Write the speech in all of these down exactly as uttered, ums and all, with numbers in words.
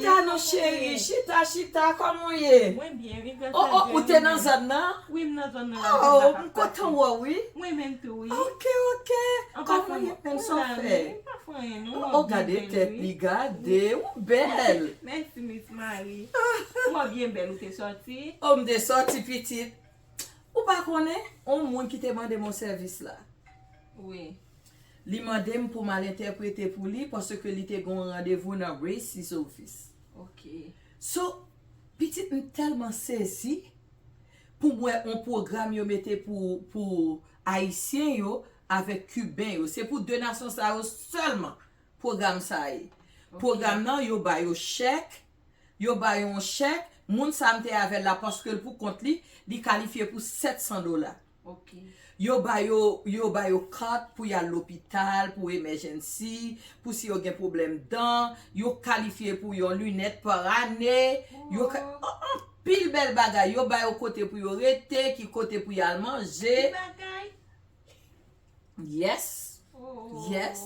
Chita non cheri, chita, chita, kòman w ye? Mwen byen, wi, gras a Dye. Oh, oh, ou te nan zòn nan? Wi, m nan zòn nan la. Oh, m kontan wè w, wi. Mwen menm tou, wi. Ok, ok. Kòman w ye menm, sa w fè? M pa fè anyen, non. Oh, gade tèt li, gade, ou bèl. Mèsi, Miss Marie. Ou byen bèl, ou te sòti? Oh, m te sòti, pitit. Ou pa konnen, yon moun ki te mande m yon sèvis la. Wi. Li mande m pou m al entèprete pou li, paske li te gen yon randevou nan Racy's Office. Ok. So, pitit, m tèlman sezi pou m wè yon pwogram yo mete pou, pou Ayisyen yo avèk Kiben yo. Se pou de nasyon sa yo sèlman pwogram sa ye. Ok. Pwogram nan, yo ba yo chèk, yo ba yo yon chèk, moun sa m te avè l la, paske l pou kont li, li kalifye pou sèt san dola. Ok. Yo ba yo, yo ba yo kat pou y al lopital, pou emergency, pou si yo gen pwoblèm dan, yo kalifye pou yon linèt pa ane, yo ka, oh, anpil bèl bagay, yo ba yo kote pou yo rete, ki kote pou y al manje. Ki bagay? Yes. Oh. Yes.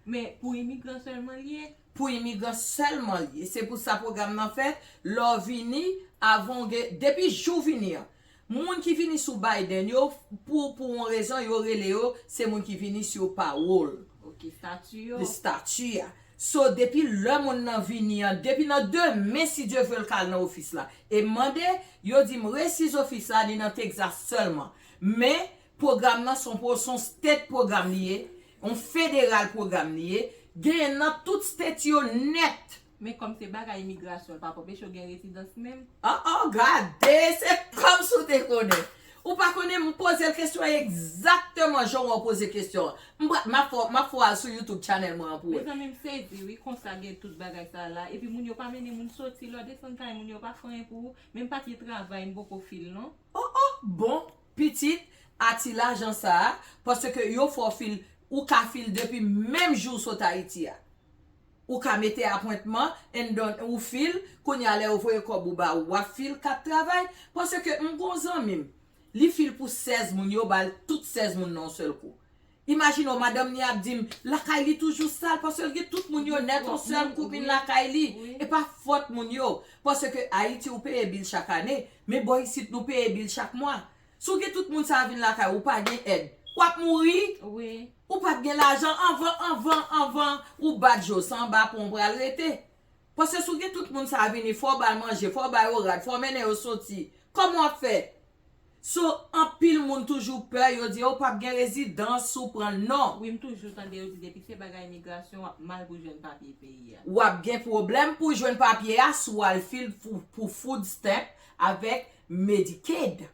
Men pou imigran sèlman l ye? Pou imigran sèlman l ye. Se pou sa pwogram nan fèt. Lè w vini, avan w gen, depi jou w vini an, moun ki vini sou Biden yo, pou, pou yon rezon, yo rele yo, se moun ki vini sou pawòl. Ok, estati yo. Estati a. So, depi lè moun nan vini an, depi nan demen, si Dye vle, l ka al nan ofis la. E m mande, yo di m, Racy's Office la, li nan Texas sèlman. Men, pwogram nan se yon pwo-, se yon state pwogram li ye, yon federal pwogram li ye, genyen nan tout state yo nèt. Men kòm se bagay imigrasyon, l p ap anpeche w gen rezidans menm. Oh, oh, gade, se kòmsi w te konnen. Ou pa konnen, m poze l kesyon an egzakteman jan w poze kesyon an. M pa, m ap fè, m ap fè w al sou YouTube channel mwen an pou wè. Mezanmi, m sezi, wi, konsa gen tout bagay sa la. Epi moun yo pa mennen moun soti, lè w desann kay moun yo pa fè anyen pou ou. Menm papye travay, m poko fil, non. Oh, oh, bon, pitit, a ti lajan sa a, paske yo fè w fil, ou ka fil depi menm jou w sot Ayiti a. Ou ka mete apwentman, and then ou fil, kounye a lè yo voye kòb ou ba ou, w ap fil kat travay, paske m gon zanmi m, li fil pou sèz moun, yo ba l tout sèz moun nan yon sèl kou. Imajine w, madanm ni ap di m, lakay li toujou sal, paske l gen tout moun yo nèt yon sèl kou vin lakay li. E pa fòt moun yo, paske Ayiti ou peye bil chak ane, men bò isit nou peye bil chak mwa. Si w gen tout moun sa a vin lakay ou, ou pa gen èd, w ap mouri. Wi. Ou p ap gen lajan anvan, anvan, anvan ou bat je w, se anba pon w pral rete. Paske si w gen tout moun sa a vini, fò w ba l manje, fò w ba yo rad, fò w mennen yo soti. Kòman w ap fè? So, anpil moun toujou pè, yo di, "Oh, p ap gen rezidans si w pran l." Non. Wi, m toujou tande yo di, depi se bagay imigrasyon, w ap mal pou jwenn papye peyi a. W ap gen pwoblèm pou jwenn papye a si w al fil pou, pou food stamp avèk Medicaid.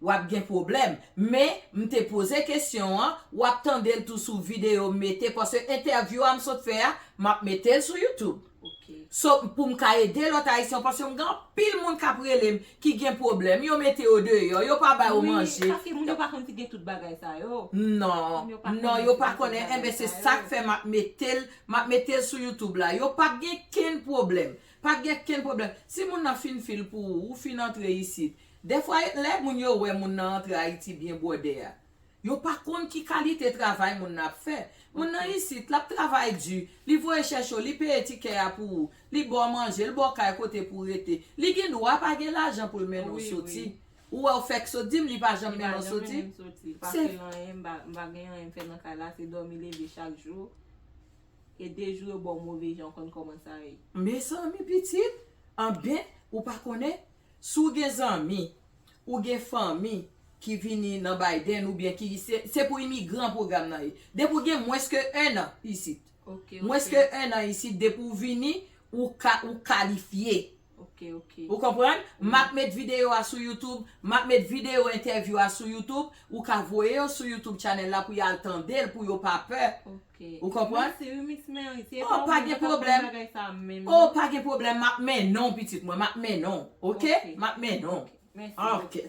W ap gen pwoblèm. Men, m te poze kesyon an, w ap tande l tou sou videyo m mete, paske entèvyou a m sot fè a, m ap mete l sou YouTube. Ok. So, pou m ka ede lòt Ayisyen, paske m gen anpil moun k ap rele m ki gen pwoblèm. Yo mete yo deyò, yo pa ba yo manje. Wi, paske moun yo pa konn si gen tout bagay sa yo. Non, non, yo pa konnen. Enben, se sa k fè m ap mete l, m ap mete l sou YouTube la. Yo p ap gen kenn pwoblèm. P ap gen kenn pwoblèm. Si moun nan fin fil pou ou, ou fin antre isit, dèfwa, lè moun yo wè moun nan antre Ayiti byen bwòdè a, yo pa konn ki kalite travay moun nan ap fè. Moun nan isit, l ap travay di, li voye chèche w, li peye tikè a pou ou, li ba w manje, li ba w kay kote pou w rete. Li gen dwa pa gen lajan pou l mennen w soti. Ou wè w fèk sot di m, li pa janm mennen w soti. Li pa janm mennen m soti. Li pa fè anyen, m pa, m pa gen anyen m fè nan kay la, se dòmi leve chak jou. E de jou yo ba w move jan, w konn kòman sa ye. Mezanmi pitit, anben, ou pa konnen, si w gen zanmi, ou gen fanmi ki vini nan Biden oubyen ki, se, se pou imigran pwogram nan ye. Depi w gen mwens ke en an isit. Ok, ok. Mwens ke en an isit, depi w vini, ou ka, ou kalifye. Ok, ok. Ou konprann? M ap met videyo a sou YouTube, m ap met videyo entèvyou a sou YouTube, ou ka voye yo sou YouTube channel la pou y al tande l, pou yo pa pè. Ok. Ou konprann? Mèsi wi, Miss Mary. Oh, pa gen pwoblèm. Oh, pa gen pwoblèm, m ap mennen w, pitit mwen, m ap mennen w. Ok? Ok. M ap mennen w. Ok. Mèsi. Ok.